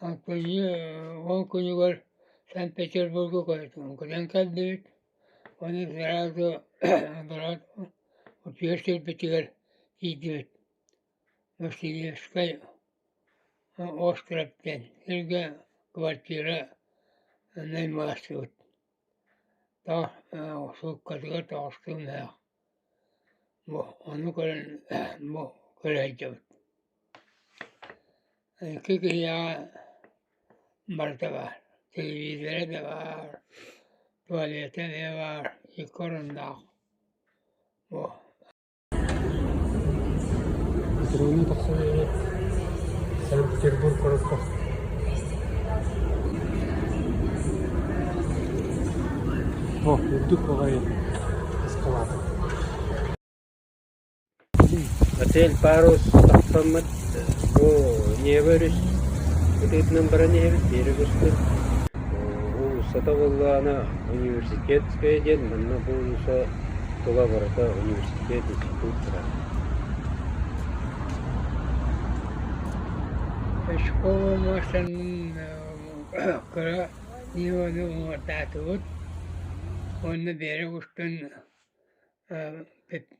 Алтынньы ол күнүгэр Санкт-Петербурга көтөн кэллибит уонна сразу утуйар сирбитигэр тиийдибит. Васильевскай остров диэн сиргэ квартира наймыластыбыт. Сууккатыгар тоҕустуу мөөх. Бу ону көрөн бу көрө сылдьабыт. Икки киһиэхэ барыта баар, телевизорэ да баар, туалета эмиэ баар, икки оруннаах. Бу Метрону тахсан иһэн Санкт-Петербург куоракка О, үрдүк баҕайы эскалатор. Отель Парус тахсаммыт бу Нева өрүс кытыытынан баран иһэбит, биэрэк устун. Уулуссата буоллаҕына Университетская диэн, манна бу уулусса тула барыта университет, институт турар. Школа муостанын кыра Неваны уҥуордаатыбыт уонна биэрэк устун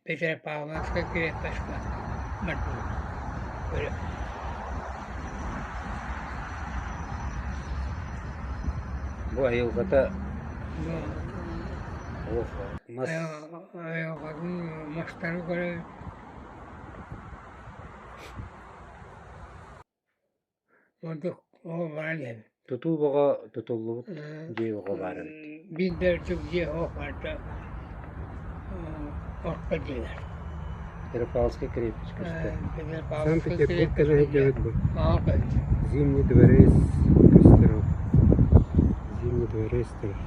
Петропавловскай крепостька бардыбыт. Бу айылҕата олох мас Айылҕатын мастары көрөбүт. Ордук ол баран иһэбит. Тутуу бөҕө тутуллубут дьиэ бөҕө баар эбит. Биир да үрдүк дьиэ суох барыта орто дьиэлэр. Петропавловскай крепость көстөр. Санкт-Петербург кэлэ сылдьабыт бу. Аҕа көстөр. Зимний дворец көстөр ол. Зимний дворец турар.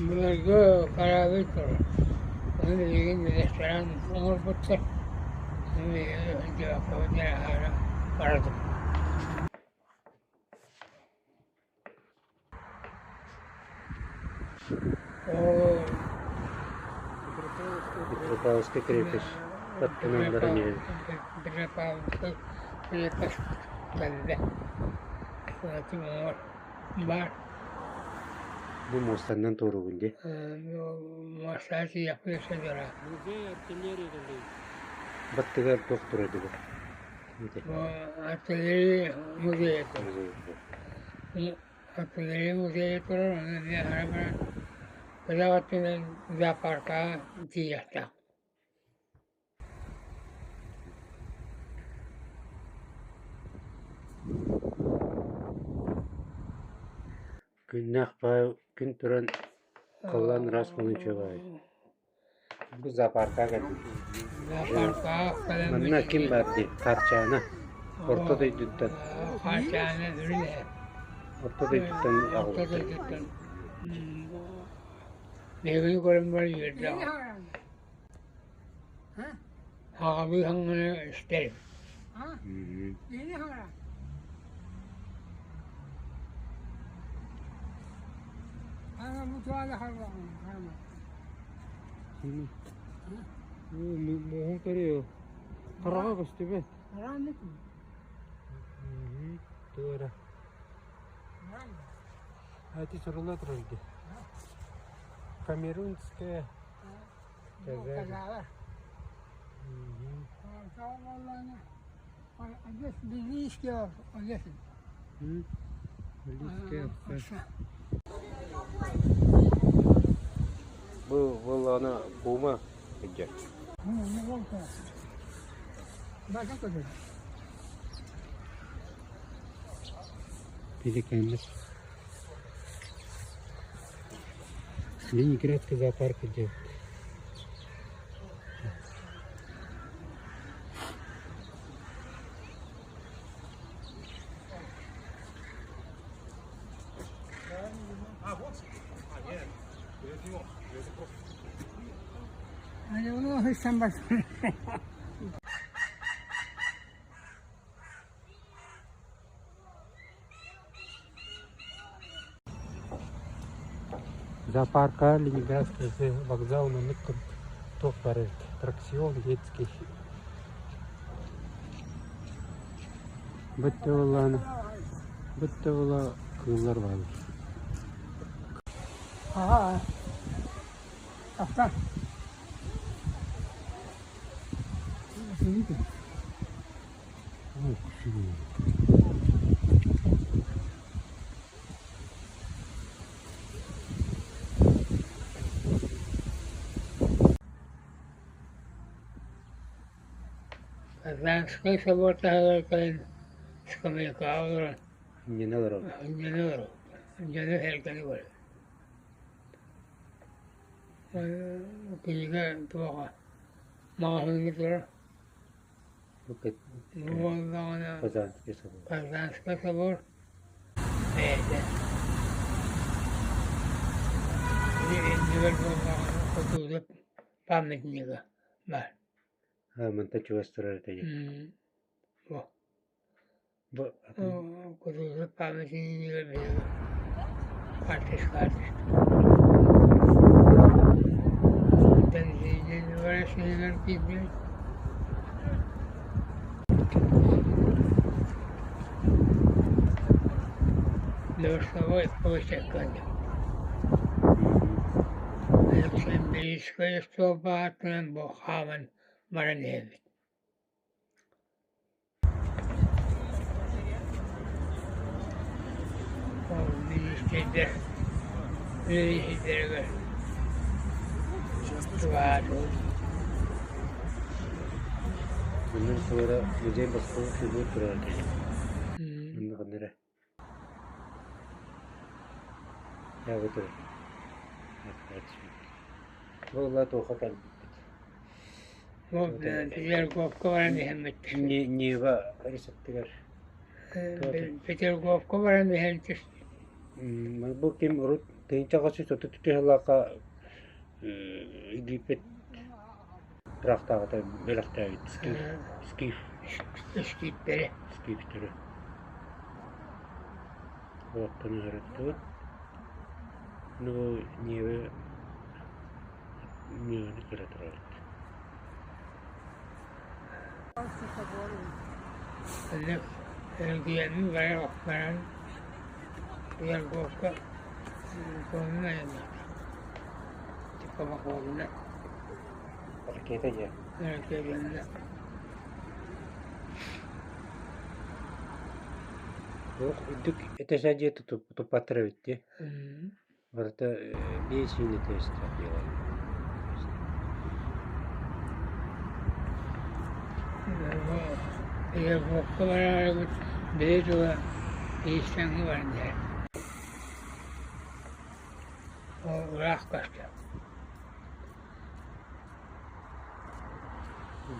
Былыргы корабль турар. Ону билигин ресторан оҥорбуттар. Ону биһиги сылдьыбаккабыт эрэ аһара барабыт. Ол Петропавловскай крепость аттынан баран иһэбит. Петропавловскай крепость кэллэ. Баар. Бу муостаннан туоругун дии. Муостаҕа тиийиэхпит өссө дьоро. Баттыгар туох турар дии бу? Бу артиллерия музейа турар. Артиллерия музейа турар, ону эмиэ аһара баран кытах өттүнэн зоопаркаҕа тиийиэхтээх. Күннээх баай күн туран халлаан ыраас буолан үчүгэй баҕайы. Бу зоопаркаҕа кэлбит. Зоопаркаҕа кэлэн Манна ким баар дии? Хаарчаана. Орто дойдуттан. Хаарчаана үрүн эһэ. Орто дойдуттан Орто аҕалбыттар. дойдуттан Биһигини көрөн баран үөрдэ Аҕабыы хаҥҥаны истэрим. Муоһун көрүө. Хараҕа көстүбэт. Туора. Ати сурулла турар дии. Камерунская Казалар. Бу буоллаҕына кума сылдьар. Пеликаннар. Ленинградский зоопарк идет. Зоопарка Ленинградский вокзал маннык туох баар эбит аттракцион детский. Бөттө буоллаҕына бөттө буола кыыллар бааллар. Аха. Ахта. Казанскай собор таһыгар кэлэн скамейкаҕа олорон Инньэни олоробут. инньэни олоробут. Дьону сэргэни көрөбүт. Кинигэ туоха маҕаһыыҥҥа турар. Бу Буоллаҕына Казанский собор. Казанскай собор бэйэтэ иннигэр буоллаҕына Кутузов памятнига баар. Аа, мантан чугас турар этэ дии. Бу Бу Кутузов памятнигар биһиги карточка киирдибит. Дворцовой площадка Александрийскай остуолба аатынан бу хааман баран иһэбит. Ол миниистирдэр үлэлиирдэригэр чугаһаатыбыт. Онон туора музей босхо фигур турар этэ. Онно ханна эрэ Бу турар. Бу ыла туохха кэлбиппит. Бу Петерговка баран иһэммит. Нива рецептигэр. Петерговка баран иһэн Бу ким урут тыһыынча 830 сыллаахха Египет ыраахтааҕыта бэлэхтээбит скиф скиф скифтэри скифтэри Уоттан ыһырыттыбыт. Ну ньиэбэ ньиэбэни көрө турабыт. Эргийэммин баран Петерговка туонна айаннаата. Типа Ракета дьэ. Ракетанна. Туох үрдүк этэ дьиэ туппаттар эбит дии. Барыта биэс иин этээстээх дьиэлэр. Петерговка бараарыбыт били тула иистэнҥэ баран иһэр. Ол ыраах көстөр.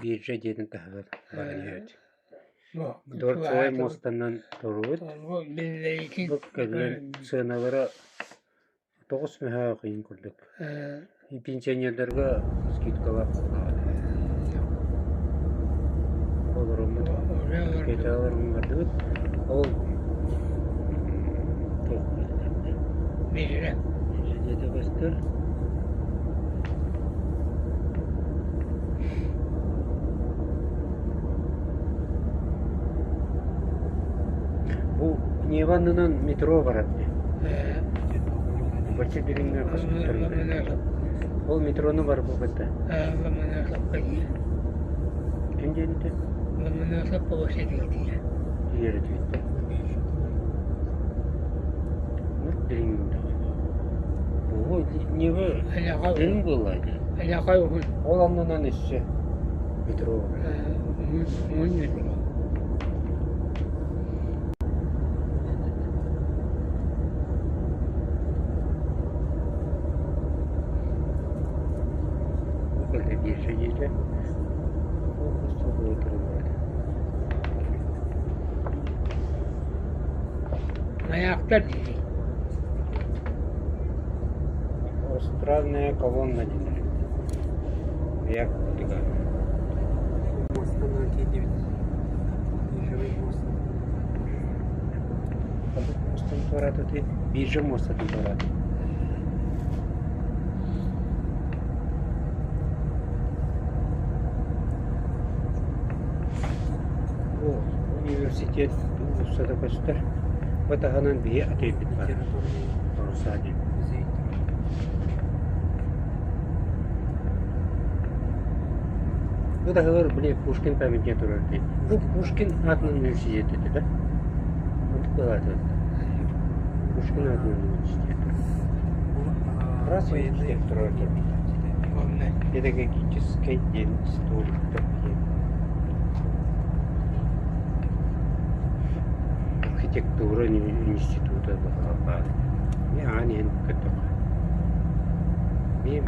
Биржа дьиэтин таһыгар баран иһэбит. Дворцовай муостанан турбут. Бу кэлин сыаналара тоҕус мөһөөх ыйын курдук. Пенсионердарга скидкалаах буоллаҕа. Олороммут ракеталарын бардыбыт. Ол туох Биржа. Биржа диэтэ көстөр. Бу Нева аннынан метро барар дии. Бачча дириҥҥэ хоспуттар. Ол метрону барбыппыт да. Ломоносовка дии. Ким диэн этэ? Ломоносов площадь дии. Диэри түһүттэ. Дириҥ Бу Нева дириҥ буолла дии. Алякай уһун. Ол аннынан өссө метро барар. Уһун метро. Бу биржа диэтэ. Маяктар дии. Странная колонна диэн Маяк курдуга. Муостанан киирдибит. Биржевой мост. Мостан туораатыт биржа муостатын туораатыт. Университет уулуссата көстөр. Бу таһынан биһи отельбит баар. Паруса диэн. Бу таһыгар били Пушкин памятнига турар дии. Бу Пушкин аатынан университет этэ да? Онтук аата Пушкин аатынан университет. Раз университет турар Педагогическай диэн историк диэн. Архитектура института баар. Мен аан иһэн көрдөххө. Мен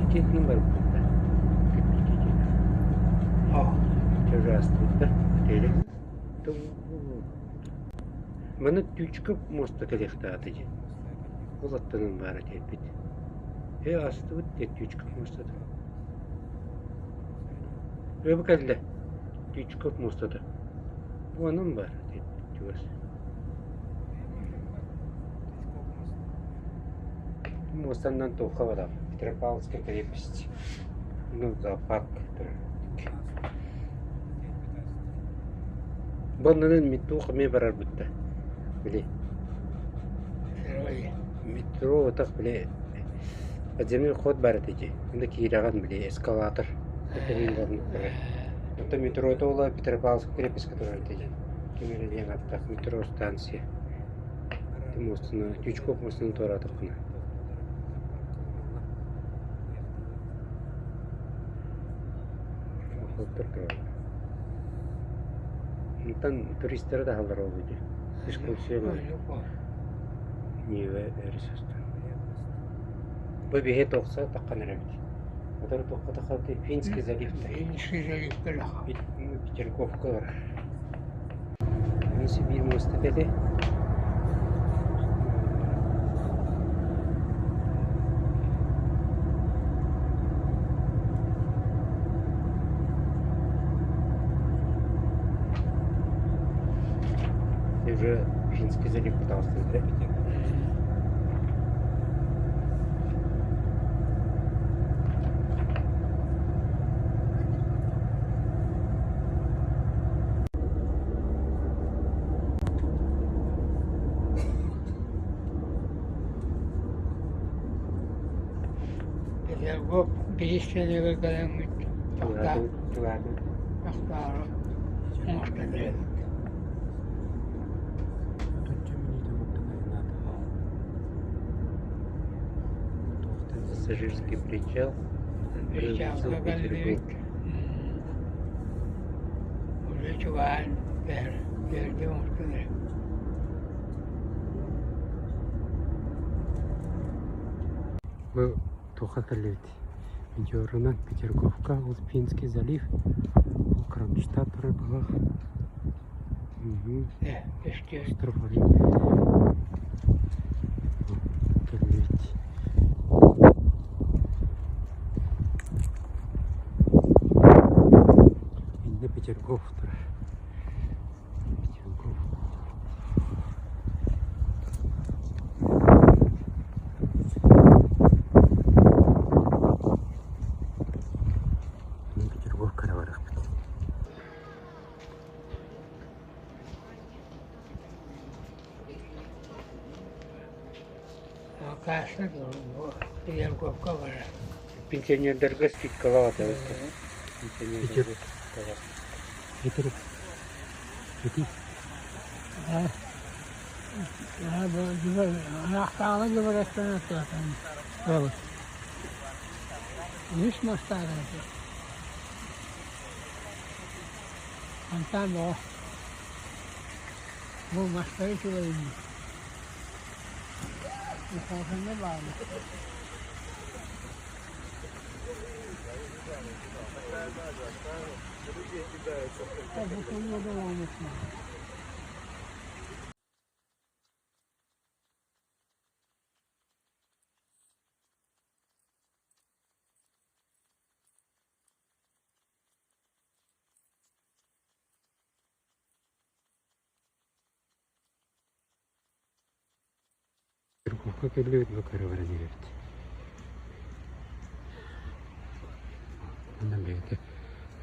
Итиэтинэн барбыт да. Маны Түчкэ муоста кэлиэхтээх этэ дии. Ол аттынан баара этэрбит. Ээ астыбыт диэт Түчкэ муостата. Ээ бу кэллэ Түчкэ муостата. Бу онон баар диэт чугас. Муостанан туохха барар Петропавловская крепость. Ну зоопарк турар. Бу оннунан туох эмиэ барарбыт да били метро отох били подземный ход баар этэ дии онно киирэҕин били эскалатор Оттон метрота уола Петропавловскай крепостька турар этэ дии ким эрэ диэн ааттаах метро станция муостаны Тючков муостаны туораатаххына Онтон туристары таһаллар ол дии экскурсия Нива өрүс устун. Бу биһи тохсо таххан эрэбит. Отору туохха таххабытый Финский залив Финский залив Петергофка барар. Аны Сибиир муостата этэ. Уже Финский залив пытался Петергоф бириистэнигэр кэлэммит тохтоору оҥостон эрэбит. Пассажирский причал. Причалга кэллибит. Уже чугаһаан түһэрдии оҥостон эрэбит. Бу туохха кэллибит? Метеорынан Петергофка, ол Финский залив, ол Кронштадт турар быһах. Остров Кэллибит. Иннэ Петергоф турар. Петергоф. Петергофка эрэ барыахпыт. Каша Петергофка барар. Пенсионердарга скидкалаах этэ. Пенсионердарга Петр Пети Үс мастаах этэ. Фонтан бөҕө. Бу мастары үчүгэйин. Михалканна баалы. Петергофка кэллибит, бу көрө баран иһэбит. Манна бэйэтэ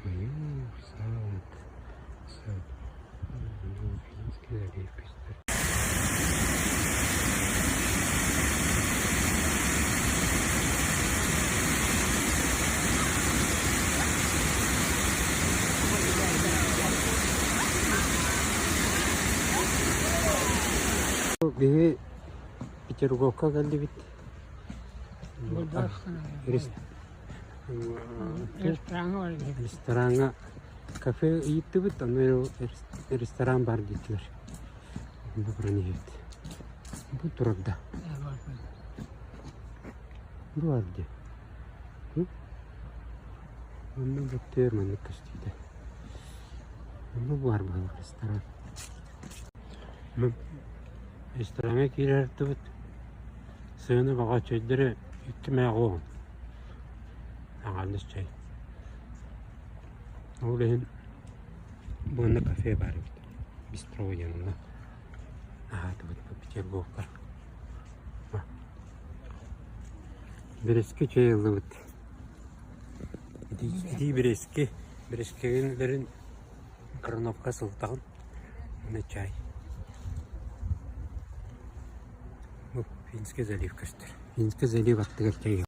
ойуур, сад, сад, Финский залив көстөр. Биһи Петергофка кэллибит. Рестораҥҥа кафе ыйыттыбыт, ону ресторан бар диэтилэр. Онно баран иһэбит. Бу турар да. Бу бар дии. Онно бүттүөр маннык көстүүтэ. Онно баар буолар ресторан. Рестораҥҥа киирэртибит сыана баҕа чэйдэрэ икки мээҕи уон аҥаардас чэй. Ол иһин манна кафе баар эбит бистро диэн онно аһаатыбыт Петербурга. Бирэски чэй ыллыбыт. Итии бирэски, бирэскилэрин кроновка сылтаҕын уонна чай. Бу Финский залив көстөр. Финский залив аттыгар чэй.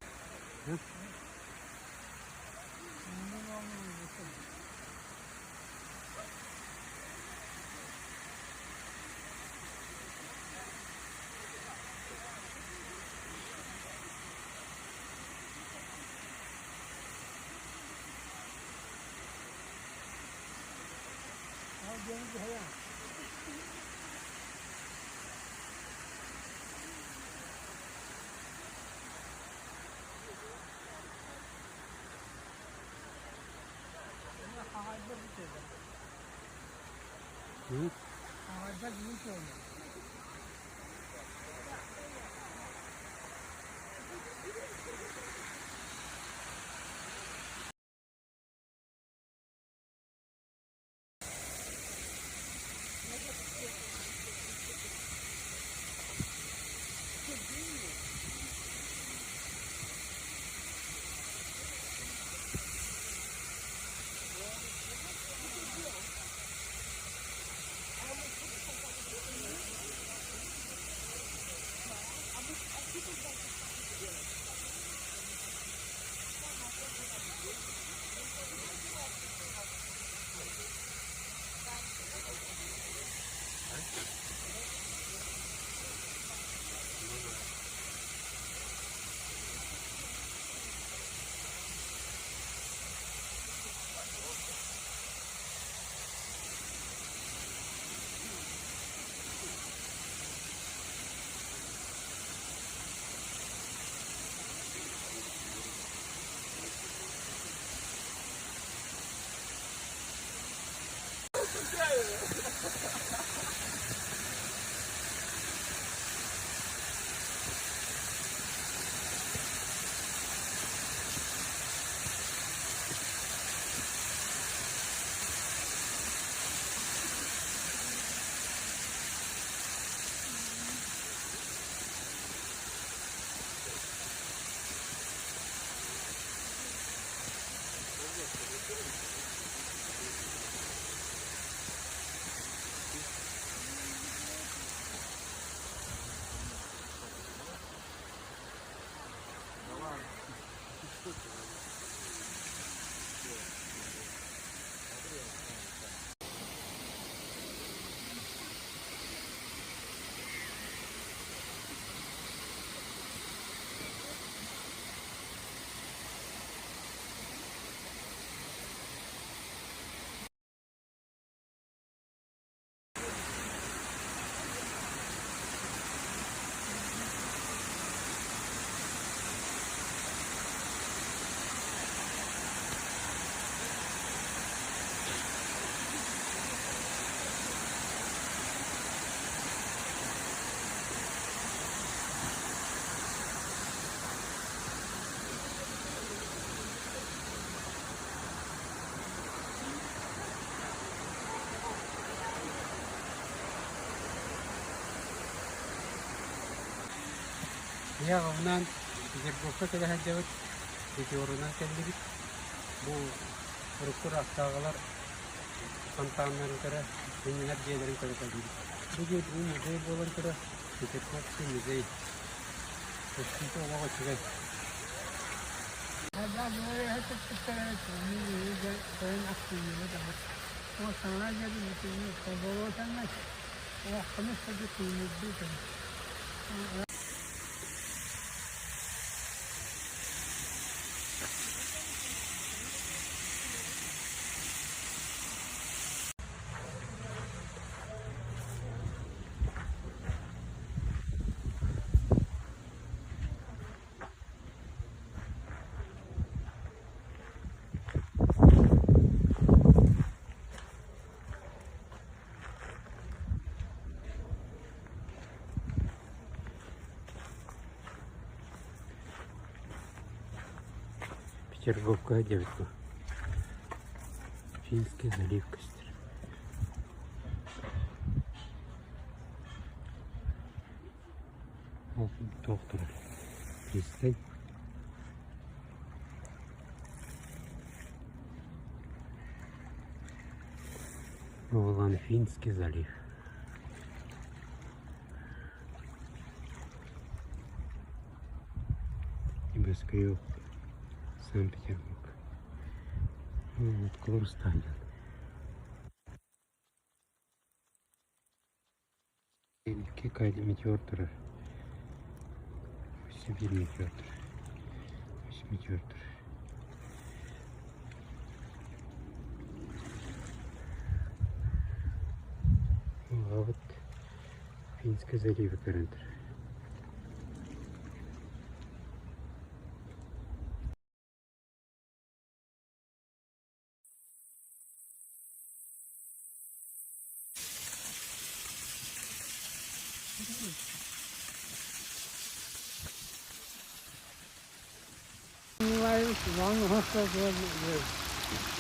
Ийэ аҕабынаан Петербургка кэлэ сылдьабыт, метеорунан кэллибит. Бу урукку ыраахтааҕылар фонтаннарын көрө, сынньанар дьиэлэрин көрө кэллибит. Бу дьиэ бу музей буолан турар, Петербургский музей. Көстүүтэ олох үчүгэй. Петерговка диэбит бу. Финский залив көстөр. Ол туох турар? Пристань. Вон Финский залив. Небоскреб Санкт-Петербург. Вот Курстадион. Икки метеор турар. Өссө биир метеор турар. Үс метеор турар. Аҕабыт Финскэй заливы көрөн турар.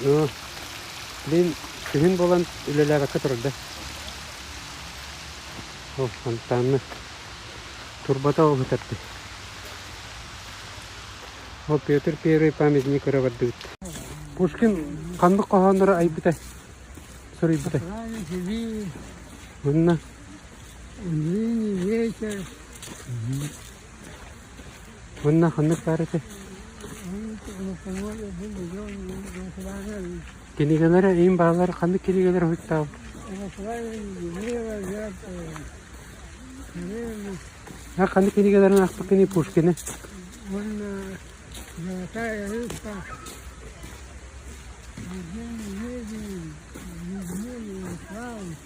Ну, блин, күһүн буолан үлэлээбэккэ турда. Ол фонтанны турбата ол ытарды. Ол Петр Первый памятник көрө бардыбыт. Пушкин ханнык хоһооннору айбыта, суруйбута? Манна Вечер. Манна ханнык баар этэ? Кинигэлэр эйин баалар ханнык кинигэлэр уһуктаабыт? Ханнык кинигэлэрин аахпыккыный Пушкины? Уонна Золотая рыбка, Евгений Левин, Евгений Славович.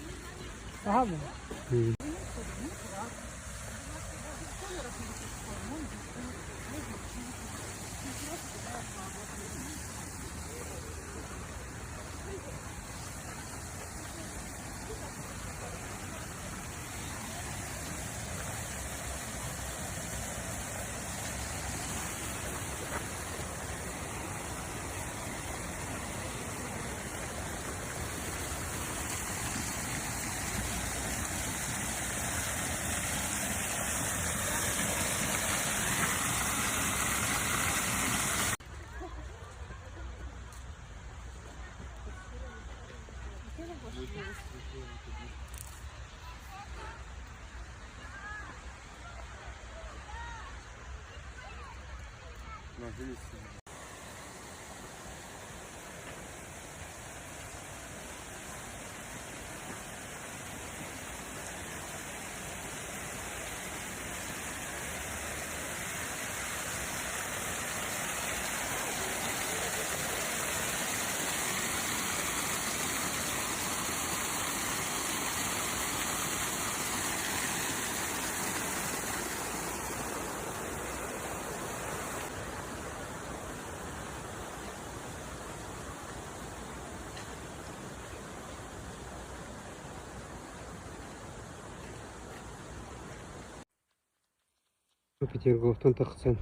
Петерговтан тахсан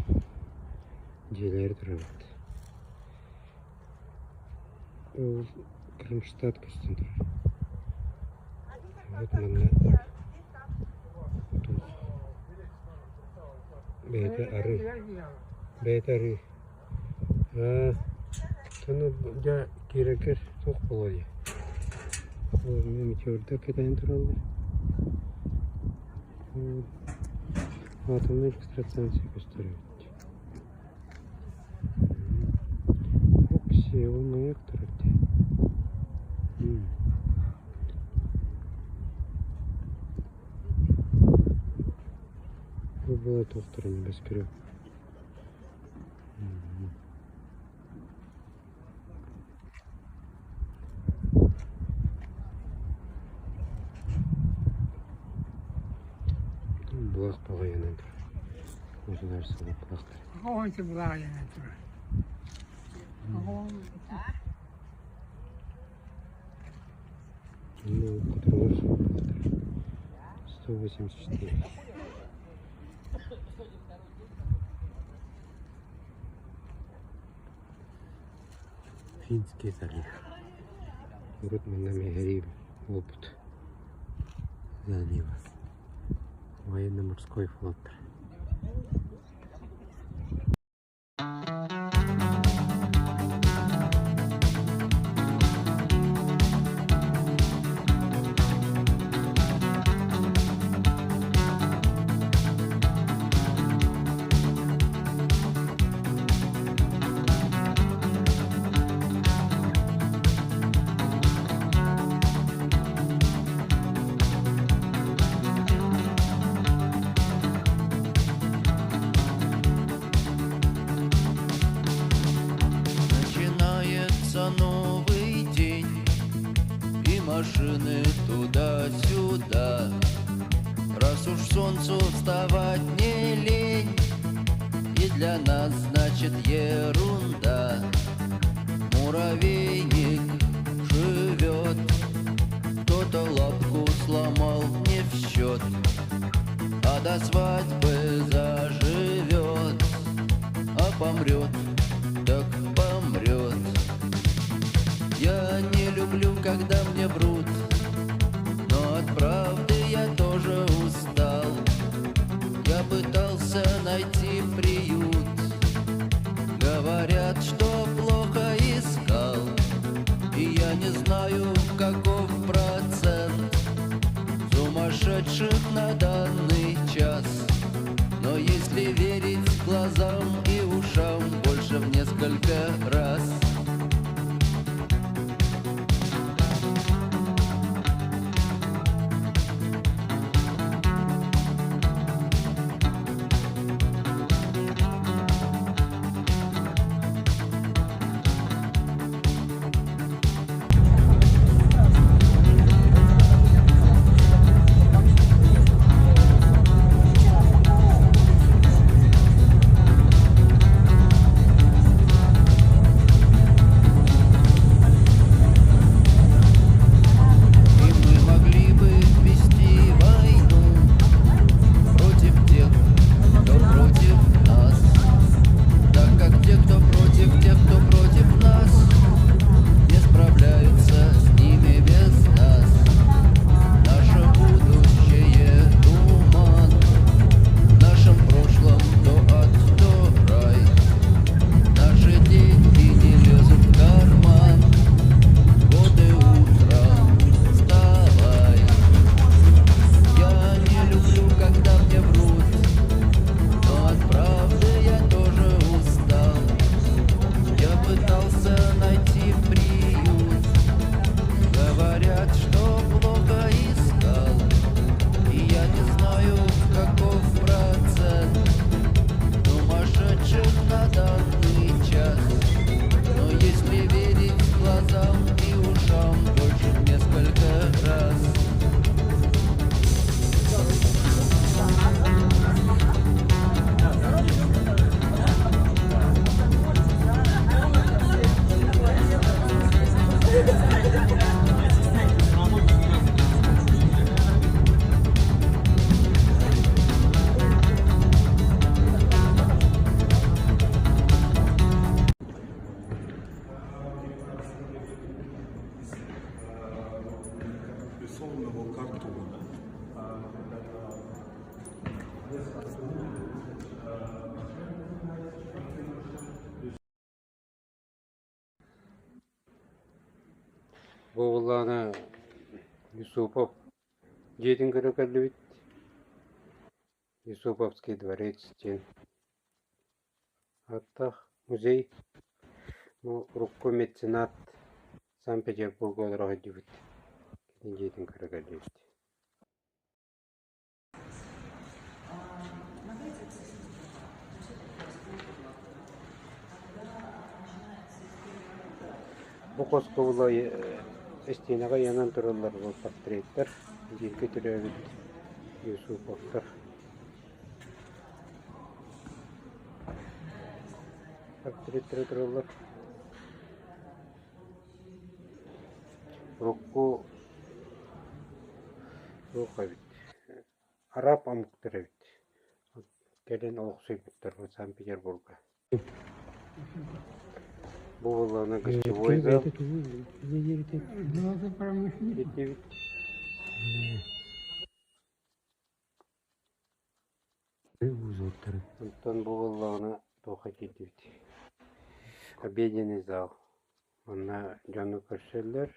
дьиэлээри турабыт. Ол Кронштадт көстөн турар. Вот манна туох Бэйэтэ арыы. Бэйэтэ арыы. Аа, ону дьэ киирэргэр туох буолуой дии. Ол метеордар кэтэһэн тураллар. Атомнай электростанция көстөр эбит. Оксиэ, ол маяк турар дии. Бу буола туохтарын бэскүрү. Булах баҕайынан турар. Государственный булахтар. Оҕончу булаҕайынан турар. Ну, которого 184. Финский залив. Урут манна Мегерий опыт залива. Военно-морской флот. Начинается новый день, и машины туда-сюда. Раз уж солнцу вставать не лень, и для нас, значит, ерунда. Муравейник живет, кто-то лапку сломал не в счет, а до свадьбы заживет, а помрет, так помрет. Я не люблю, когда мне врут, но от правды я тоже устал. Я пытался найти приют, говорят, что плохо искал, и я не знаю, каков процент сумасшедших на данный час. Но если верить глазам и ушам, больше в несколько раз. И мы могли бы вести войну против тех, кто против нас. Так как те, кто против тех, кто против нас, не справляются с ними без нас. Наше будущее туман, в нашем прошлом то ад, то рай. Наши деньги не лезут в карман. Вот и утром вставай. Я не люблю, когда мне врут, но от правды я тоже устал. Я пытался найти приют, говорят, что плохо искал, и я не знаю, каков процент сумасшедших на данный час. Но если верить глазам и ушам, больше в несколько раз. Рисованного картона. Бу буоллаҕына Юсупов дьиэтин көрө кэллибит. Юсуповский дворец диэн ааттаах музей. Бу урукку меценат Санкт-Петербурга олоро сылдьыбыт кини дьиэтин көрө кэллибит. Бу хоско була истиэнэҕэ ыйанан тураллар бу портреттар, бииргэ төрөөбүт Юсуповтар портреттара тураллар. Урукку туох эбит араб омуктар эбит кэлин олохсуйбуттар Санкт-Петербурга. Бу буоллаҕына гостевой зал итибит Онтон бу буоллаҕына туохха киирдибит обеденный зал Манна дьону көрсөллөр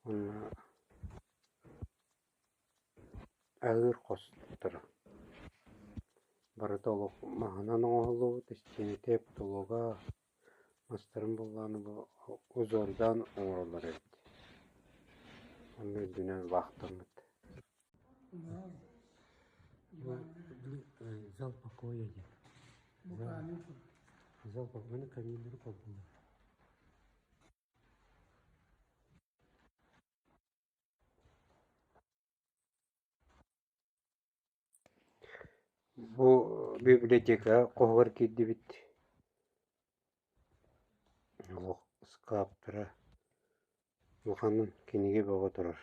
уонна аһыыр хосторо. Барыта олох маһынан оҥоһуллубут, истиэнэтэ, потолога, мастарын буоллаҕына бу узордаан оҥороллор эбит. Онно үрдүнэн лаахтаммыт. Зал покоя диэн. Зал покоя каминнары холбууллар. Бу библиотека хоһугар киирдибит. Олох ыскааптара улаханын кинигэ бөҕө турар.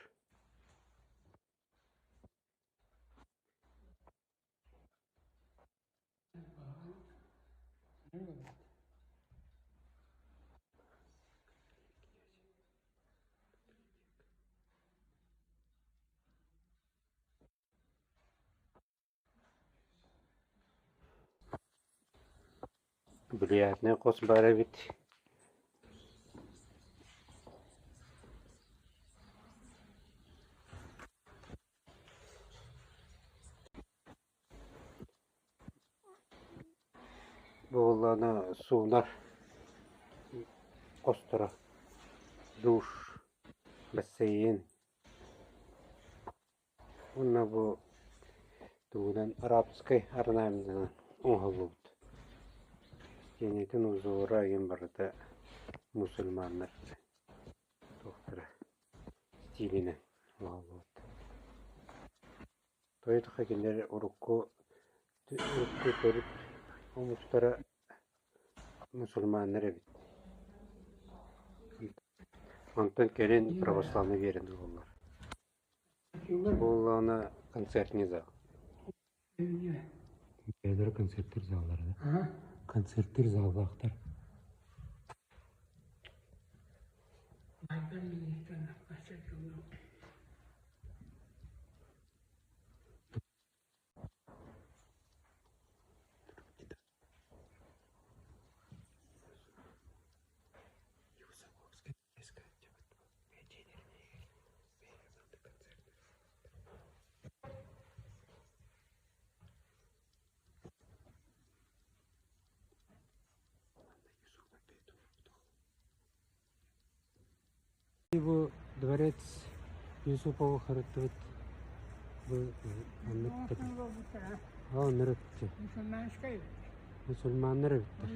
Бильярднай хос баар эбит. Бу буоллаҕына суунар хосторо, душ, бассейн уонна бу тугунан арабскай орнаменынан оҥоһуллубут. Истиэнэтин узора игин барыта мусульманнар туохтара стилинэн оҥоһуллубут. Тоҕо кинилэр урукку урукку төрүт омуктара мусульманнар эбит. Онтон кэлин православнай үөрэнэ буоллар. Буоллаҕына концертный зал. Бэйэлэрэ концерттэр заллара да? Концерттэр заллаахтар. Бу дворец Юсупову харыттыбыт бу оннук оннук мусульманнар эбиттэр.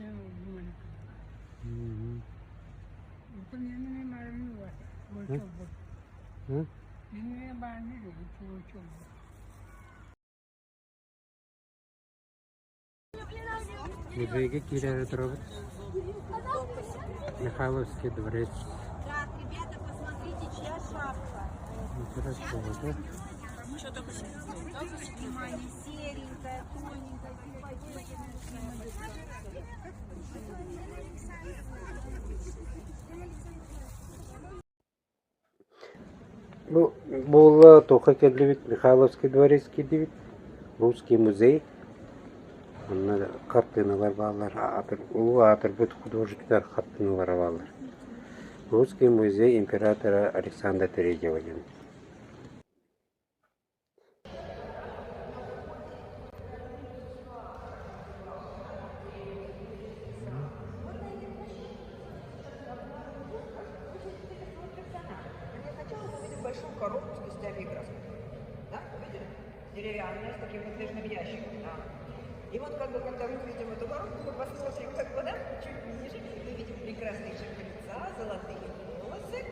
Музейга киирээри турабыт. Михайловский дворец. Так, ребята, посмотрите, чья шапка. Интерес болду. Внимание, серенькая, тоненькая, симпатичная. Бу буолла туохха кэллибит Михайловский дворец киирдибит, Русский музей. Онно хартыыналар бааллар, аатыр, улуу аатырбыт художниктар хартыыналара бааллар. Русский музей императора Александра Третьего диэн. Большую коробку с кистями и красками. Да, увидели? Деревянная, с таким выдвижным ящиком. Да. И вот как бы, когда мы видим эту коробку, мы посмотрим, как бы, да, чуть ниже, мы видим прекрасные черты лица, золотые волосы.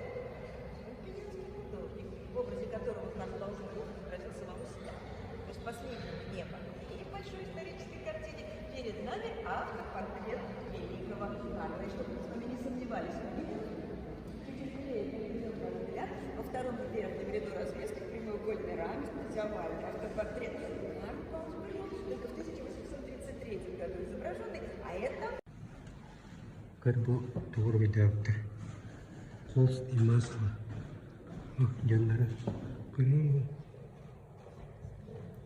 Питерский художник, в образе которого Карл Павлович изобразил самого себя. То есть последний небо. И в большой исторической картине перед нами автопортрет великого Карла. И чтобы мы с вами не сомневались, увидим, чуть-чуть левее переведем наш взгляд. Во втором верхнем ряду развески в прямоугольной раме овальный автопортрет Карл Павлович Брюллов, только в 1833 году изображенный, а это Көр бу тугу уруһуйдаабыттар Холст и масло дьонноро көрүҥ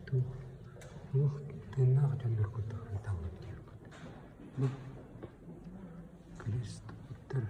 туох туох тыыннаах дьоннор курдук таллыбыт диэбиккит бу крест уттар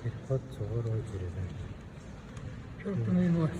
Переход Суворова через Чертовый мост.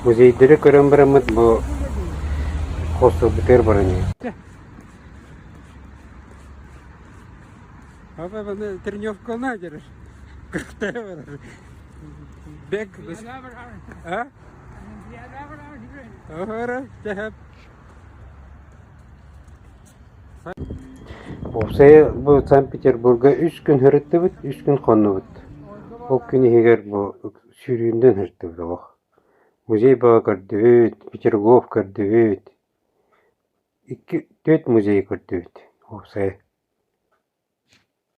Музейдары көрөн бараммыт бу хостелбытыгар баран иһэр. Апа баны тренировкалана дерер. Кырктая барар. Бек А? Охора, тэһэп. Уопсайа бу Санкт-Петербурга үс күн сырыттыбыт, үс күн хоннубут. Ол күн иһигэр бу сүүрүүнэн сырыттыбыт олох. Музей бөҕө көрдүбүт, Петергоф көрдүбүт, икки, түөрт музейы көрдүбүт уопсайа.